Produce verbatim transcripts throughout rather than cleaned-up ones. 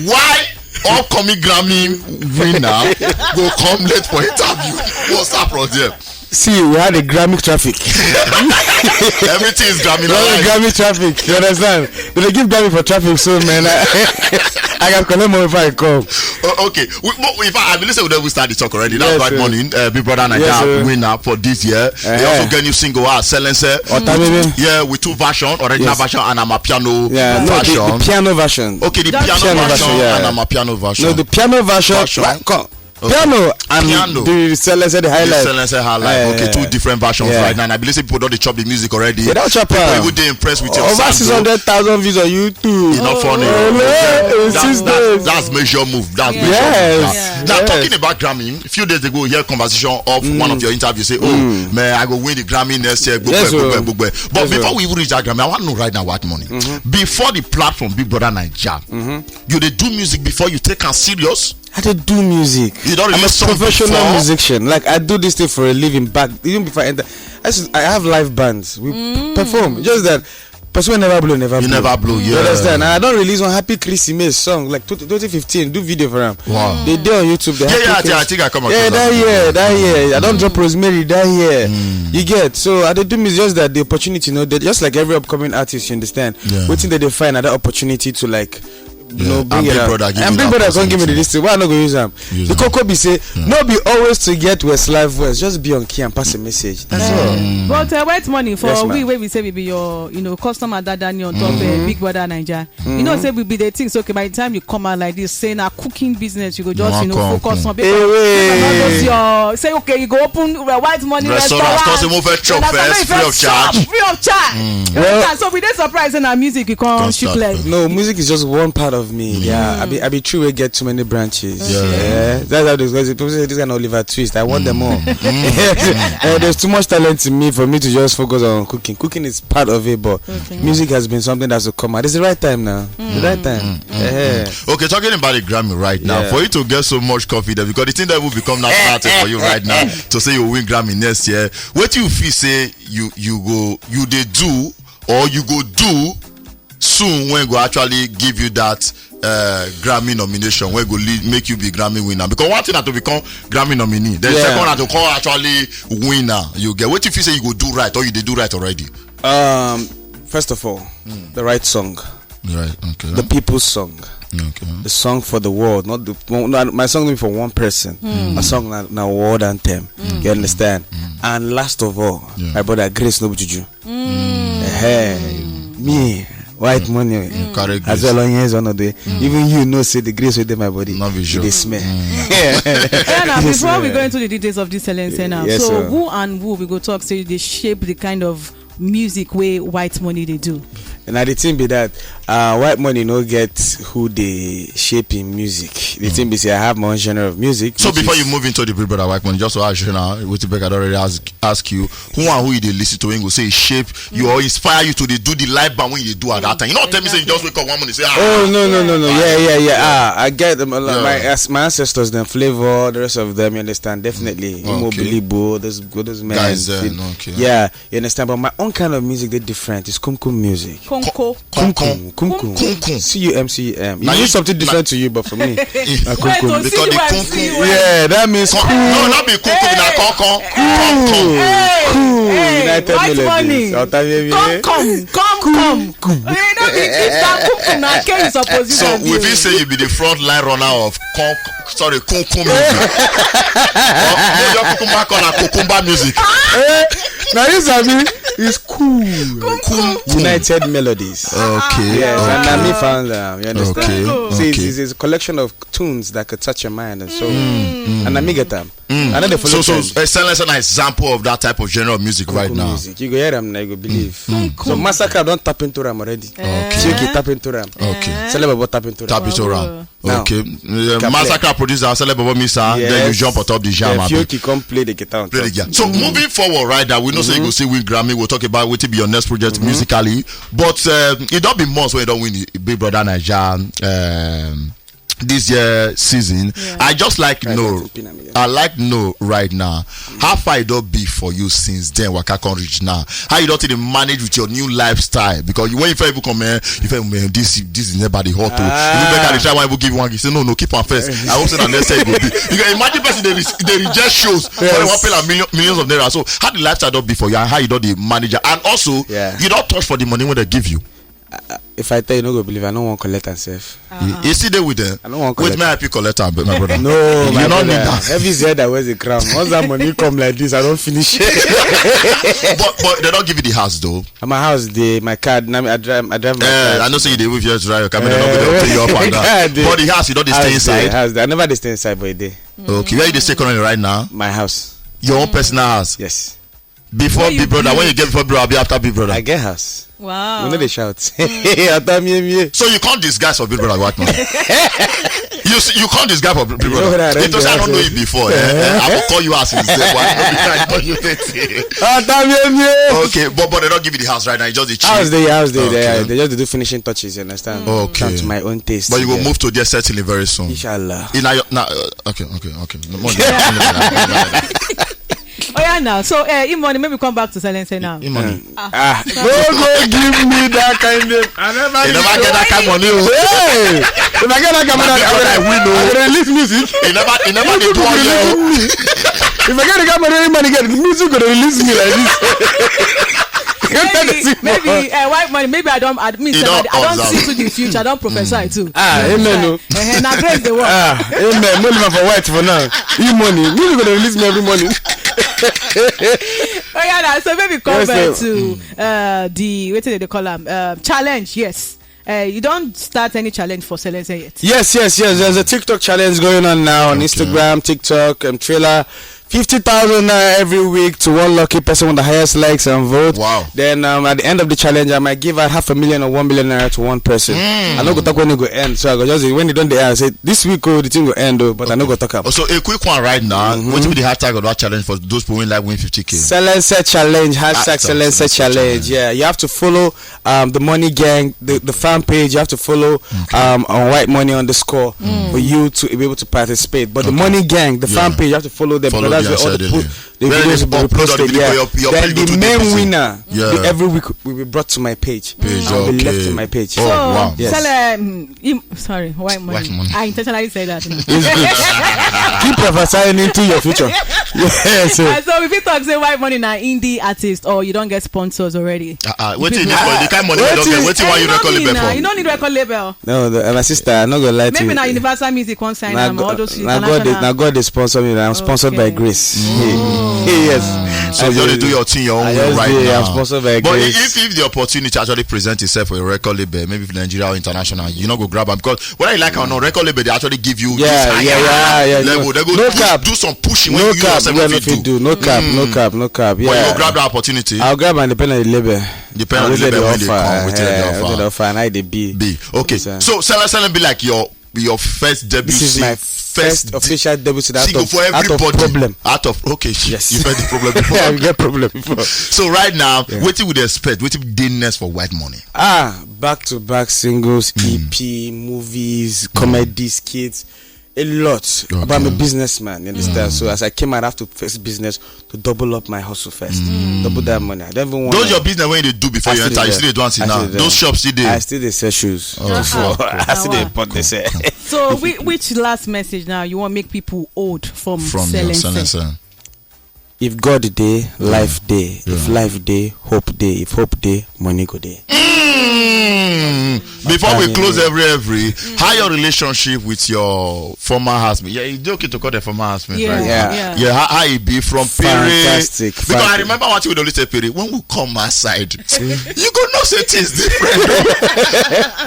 Why upcoming Grammy winner go come late for interview? What's up, bro? There. See, we had a Grammy traffic. Everything is Grammy. Well, Grammy traffic. You understand? They give Grammy for traffic, so man, I, I can collect money before I come. Oh, okay. We, but in fact, I believe we never start the talk already. That's yes, right, sir. Morning, uh, Big Brother Naija, yes, sir, winner for this year. They also get new single out, Selense. Otamebe. Yeah, with two version, original, yes, version and Amapiano, yeah, no, the, version, the piano version. Okay, the just piano piano version, version, yeah, and Amapiano version. No, the piano version. Version. Come. Okay. Piano and piano, the Selense, the high life. Selense high life. Yeah, okay, yeah, two different versions, yeah, right now. And I believe say people don't chop the music already. They don't chop. People even dey impressed with your over sound, six hundred thousand views on YouTube. It's not funny. Oh, yeah, in six days. That's major move. That's major move. Yes. Now, yes, talking about Grammy, a few days ago, we hear conversation of one of your interviews say, "Oh, man, I go win the Grammy next year." Gbogbo, yes, gbogbo, oh, gbogbo. But yes, before we even reach that Grammy, I want to know right now what money. Before the platform Big Brother Naija, you dey do music before you take am serious? I dey do music. You don't release song before? I'm a professional musician. Like, I do this thing for a living. Back even before I enter, I, should, I have live bands. We perform. Just that person wey never blow never blow. You never blow, yeah. You understand? And I don't release one Happy Christmas song like twenty fifteen. Do video for am. Wow. They dey on YouTube. Yeah, yeah, I think, I think I come across that video. That year, that year. I don't drop Rosemary that year. You get? So I dey do music, just that the opportunity, you know, that just like every upcoming artist, you understand? Yeah. Wetin dem dey find at that opportunity to, like, you know, bring it out. And Big Brother come give me this thing. Why I no go use am? The koko be say, no be always to get Westlife voice. Just be on key and pass a message. That's all. But uh, white money for we wey be say we be your, you know, customer that Danny on top uh, Big Brother Naija. You know, say we be the things. Okay, by the time you come out like this, say na cooking business, you go just, you know, focus on. Because you know, not just your say, okay, you go open uh, white money restaurant. Restaurant, cause you move a chop first, free of charge. Free of charge. Well, so we dey surprised in our music, you can't shoot like. No, music is just one part of me. Yeah, I be, I be true. We get too many branches. Yeah, that's how this guys. People say this kind of Oliver Twist. I want them all. Eh, there's too much talent in me for me to just focus on cooking. Cooking is part of it, but music has been something that's to come out. It's the right time now. The right time. Eh. Okay, talking about the Grammy right now, for you to get so much confidence, because the thing that will become national thing for you right now to say you win Grammy next year. What do you feel say you you go you dey do or you go do soon when go actually give you that uh, Grammy nomination, when go lead, make you be Grammy winner? Because one thing na to become Grammy nominee, then second na to come actually winner. You get? What if you say you go do right or you dey do right already? Um, first of all, the right song. Right, okay. The people's song. Okay. The song for the world, not the one, no, my song not for one person. A song na, na world anthem. You understand? And last of all, my brother, Grace no be juju. Hey, me, white money. As well on years on the day. Even you know, say the Grace within my body. Not be sure. They smell. Yeah, now, before we go into the details of this Selense now, yes, so who and who we go talk say they shape the kind of music wey white money dey do? And I dey think be that uh, white money no get who dey shape in music. The thing be say I have my own genre of music. So before you move into the Big Brother White Money, just to ask you now, what Becca already ask, ask you, who and who you dey listen to when you go say shape you or inspire you to dey do the live band when you dey do at that time? You know, tell me say you just wake up one morning say, ah. Oh no no no no, yeah yeah yeah. Ah, I get them. My my ancestors, them Flavor, the rest of them, you understand? Definitely, Imo Bilibo, those those men. Guys, uh, okay. Yeah. You understand? But my own kind of music, they different. It's kum kum music. Konko. Kum kum, kum kum. C U M C U M. You need something different to you, but for me, na kum kum. Because the kum kum. Yeah, that means cool. No, not be kum kum, na kon kon. Cool. Cool. United Melodies. Come, come, come, come. You know, if that kum kum na K, you suppose. So we fit say you be the front line runner of kon. Sorry, kum kum music. Oh, no, your kum kum back on a cucumber music. Now you sabi, it's cool. Kum kum. United Melodies. Okay. Yes, and na me found them. You understand? Okay. See, it's, it's a collection of tunes that could touch your mind and soul. And na me get them. And then they follow. So, so uh, Selense an example of that type of genre of music right now. Music. You go hear them, now you go believe. So Masaka don tap into them already. Okay. Chiki tap into them. Okay. Celebo tap into them. Tap into them. Now, okay. Uh, Masaka producer, Celebo Misa, then you jump on top the jam. Fioki come play the guitar. Play the guitar. So moving forward, right now, we know say you go see win Grammy. We'll talk about what be your next project musically. But um, it don't be months when you don't win the Big Brother Naija. Um, this year season. I just like know, I like know right now how far e don be for you since then waka come reach now. How you don take dey manage with your new lifestyle? Because you, when you first even come, eh, you first, man, this this is never the hot o. Even better dey try one even give you one gift. Say no, no, keep am first. I hope say na next year e go be. You can imagine person dey re- dey reject shows. But they wan pay like million, millions of naira. So how the lifestyle don be for you and how you don dey manage am? And also, you don touch for the money wey dem give you? If I tell you, no go believe, I no wan collect am sef. You, you still dey with them? I no wan collect. Wait, may I help you collect am, my brother? No, you no need that. Every Z I wears a crown. Once that money come like this, I don finish. But but they don give you the house though. And my house dey, my car, na me, I drive, I drive my car. I know say you dey even just drive your car, make dem no go dey pay you up and down. But the house, you don dey stay inside? House dey. I never dey stay inside, but e dey. Okay, where you dey stay currently right now? My house. Your own personal house? Yes. Before Big Brother, when you get before Big Brother, abi after Big Brother? I get house. Wow. We no dey shout. Atamiemie. So you can't disguise for Big Brother, white man. You see, you can't disguise for Big Brother. If to say I don't know you before, eh, eh, I will call you as you say, but I know you. Atamiemie. Okay, but but they don't give you the house right now. You just the house, they house, they they just do finishing touches. You understand? Okay. That's my own taste. But you will move to there certainly very soon. Inshallah. In your now, uh, okay, okay, okay. No more. Oh yeah, now. So, uh, E-Money, maybe come back to silence now. E-Money. Ah, no go give me that kind of. I never get that kind of money. Hey, if I get that kind of money, I will win. I will release music. He never, he never did one year. If I get that kind of money, E-Money get music, go release me like this. Maybe, maybe uh, white money. Maybe I don't admit. I don't see to the future. I don't prophesy too. Ah, amen. No. Uh, na grace the work. Ah, amen. No leave for white for now. E-Money. Music go release me every morning. Oh yeah, now, so maybe come back to uh, the what do they call them? Uh, challenge, yes. Uh, you don't start any challenge for Celeste yet. Yes, yes, yes. There's a TikTok challenge going on now on Instagram, TikTok, and Triller. Fifty thousand uh, every week to one lucky person with the highest likes and vote. Wow. Then um, at the end of the challenge, I might give out half a million or one million naira to one person. I no go talk when it go end. So I go just say, when it done the end, I say, this week, oh, the thing go end, oh, but I no go talk about. So a quick one right now. What will be the hashtag of that challenge for those people who like win fifty K? Celeste Challenge, hashtag Celeste Challenge. Yeah, you have to follow um, the Money Gang, the, the fan page. You have to follow um, on White Money underscore for you to be able to participate. But the Money Gang, the fan page, you have to follow them because that's where all the videos will be posted. Yeah. Then the main winner, every week, will be brought to my page. Page, okay. Will be left to my page. Oh, wow. Yes. Sorry, White Money. I intentionally said that. Keep prophesying into your future. Yes. So if you talk say White Money na indie artist or you don't get sponsors already. Uh, uh, what you need for the kind of money you don't get? What you want you record label for? You don't need record label. No, the, my sister, I no go lie to you. Maybe na Universal Music one sign am, all those international. Now God dey sponsor me. I'm sponsored by Grace. Yes. So you dey do your thing your own way right now. I'm sponsored by Grace. But if if the opportunity actually present itself for a record label, maybe for Nigeria or international, you no go grab am because whether you like am or not, record label dey actually give you this higher level. They go do some pushing when you yourself no fit do. No cap, no cap, no cap. But you go grab that opportunity. I'll grab and depend on the label. Depend on the label when they come, wetin dem dey offer. Wetin dem dey offer and how e dey be. Be okay. So Celeste be like your your first debut. This is my first official debut. Single for everybody. Out of problem. Out of okay. Yes. You heard the problem before. I get problem before. So right now, wetin we dey expect? Wetin dey next for White Money? Ah, back to back singles, E P, movies, comedy skits. A lot. But I'm a businessman, you understand? So as I came out, I have to face business to double up my hustle first. Double that money. I don't even want. Those your business when you do before you enter, you still dey do am now. Those shops still dey. I still dey sell shoes. Oh, I still dey import dey sell. So which last message now you want make people hold from Celeste? If God dey, life dey. If life dey, hope dey. If hope dey, money go dey. Mm. Before we close every every, how your relationship with your former husband? Yeah, it's okay to call the former husband, right? Yeah. Yeah, how, how e be from Pere? Fantastic. Because I remember one thing we always say, Pere, when we come outside, you go know say things different.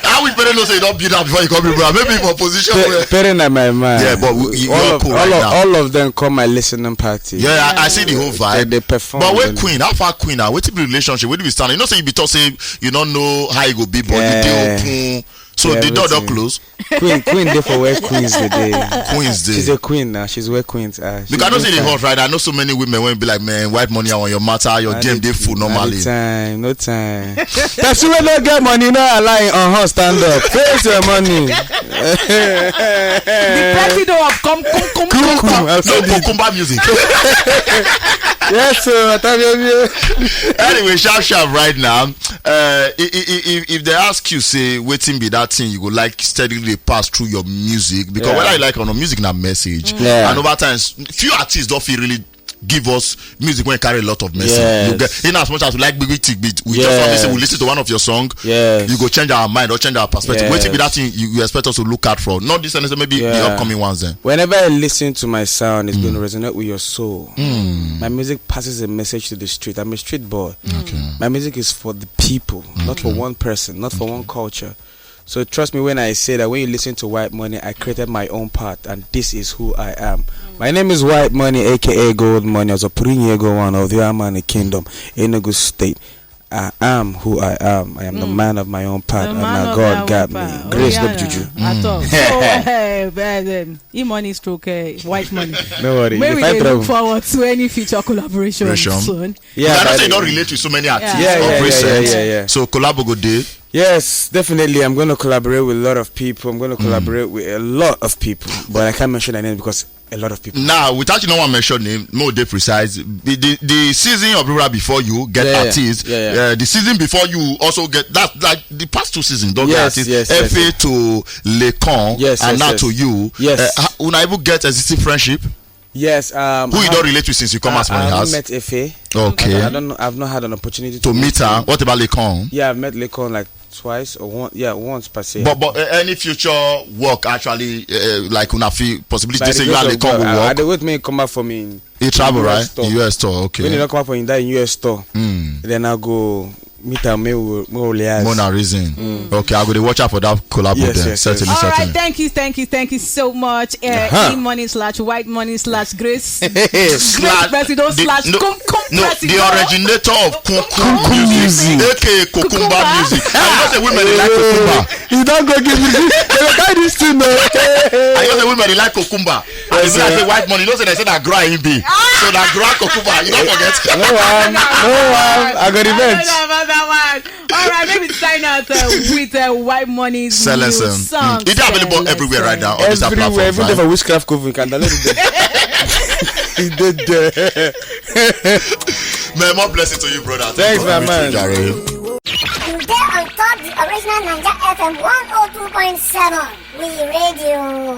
How we Pere know say you don't build up before you come in, bro? Maybe for position where Pere na my man. Yeah, but you all of them come my listening party. Yeah, I see the whole vibe. They perform. But where Queen? How far Queen now? Wetin be relationship? Wetin be stand? You know say you be talk say you don't know how e go be, but you dey open. So the door don close. Queen, queen dey for where queens dey dey. Queens dey. She's a queen now. She's where queens are. She's Because I know say big they time. Hot, right? I know so many women wey be like, "Man, white money on your matter, your Na game the- dey full na normally." The time, no time. Person wey no get money no allow him or her stand up. Face your money. The person don have come, come, come, come, Cool, come. I No said it. Kumba music. Yes, sir. Otabiomi. Anyway, sharp sharp right now. Uh, if, if, if they ask you, say, "Wetin be that thing you go like steadily dey pass through your music?" Because Yeah. whether you like or not, music na message. Yeah. And over time, s- few artists don fit really give us music wey carry a lot of message. Yes. You get, in as much as we like Big Big Tick Beat, we just want to say we Yes. Listen to one of your song, Yes. you go change our mind or change our perspective. Yes. Wetin be that thing you, you expect us to look out for? Not this necessarily, maybe the Yeah. Upcoming ones then. Whenever I listen to my sound, it's going to resonate with your soul. My music passes a message to the street. I'm a street boy. My music is for the people, not for one person, not for one culture. So trust me when I say that when you listen to White Money, I created my own path, and this is who I am. My name is White Money, aka Gold Money. I was a Prince Ego one of the Amani Kingdom, Enugu State. I am who I am. I am the man of my own path, The and man now of God our got own me. path. Grace, Oh, no yeah, be juju. At all. So, uh, uh, um, e-money stroke, uh, white money. No worry. Maybe If we I dey look trouble. Forward to any future collaboration Relation. Soon. Yeah, I know but- say you don relate with so many artists Yeah. of Yeah, yeah, recent. yeah, yeah, yeah. So collabo go dey. Yes, definitely. I'm going to collaborate with a lot of people. I'm going to collaborate with a lot of people, but I can't mention their names because a lot of people. Now, without you no one mention name, no dey precise. The, the, the season of Rura before you get Yeah, yeah. artists. Yeah, yeah. Uh, the season before you also get that, like the past two seasons, don't Yes, get artists. yes, yes, F A yes. to Lecon, Yes, and yes, now yes. To You. Yes. Uh, ha- una even get existing friendship. Yes. Um, Who you I- don't relate with since you come I, as Money I House? Haven't met Efe. Okay. I don't know. I've not had an opportunity to, To meet her. Him. What about Lecon? Yeah, I've met Lecon like twice or one. Yeah, once per se. But but uh, any future work actually uh, like una fit possibly By they the say you grace and of Lecon God, will I, I work. Dey wait me come back for me. He travel, U S right? Store. U S Store, When they okay. don't come back for him that U S Store, then I go meet am. Me we we liaise. Mona reason. Okay, I go dey watch out for that collabo Yes, there. Yes, Certainly, yes. All right, certainly. Thank you, thank you, thank you so much. Uh, Uh-huh. E-money slash white money slash grace. Grace Slash- president the- slash no, cum cum no, the president. Originator of Kunkun Kunkun music, music. A K A Kokumba Kokumba. Music. I know the women they like Kokumba. You don't go give me. They go carry this thing now. I know the women they like Kokumba. And if I say white money, you know say they say that gra him be. So that gra Kokumba, you don't forget. No one, no one. I got revenge. Another one. All right, maybe sign out uh, with uh, white money's Sell new us, um, song. mm. It dey available Sell everywhere us, right uh, now. All these Everywhere, platforms, even right? for Witchcraft Coven, you can download it there. It did there. Man, more blessing to you, brother. Thanks, Thank you my for man. reaching, Jare. You dey on top the original Naija F M one oh two point seven. We radio.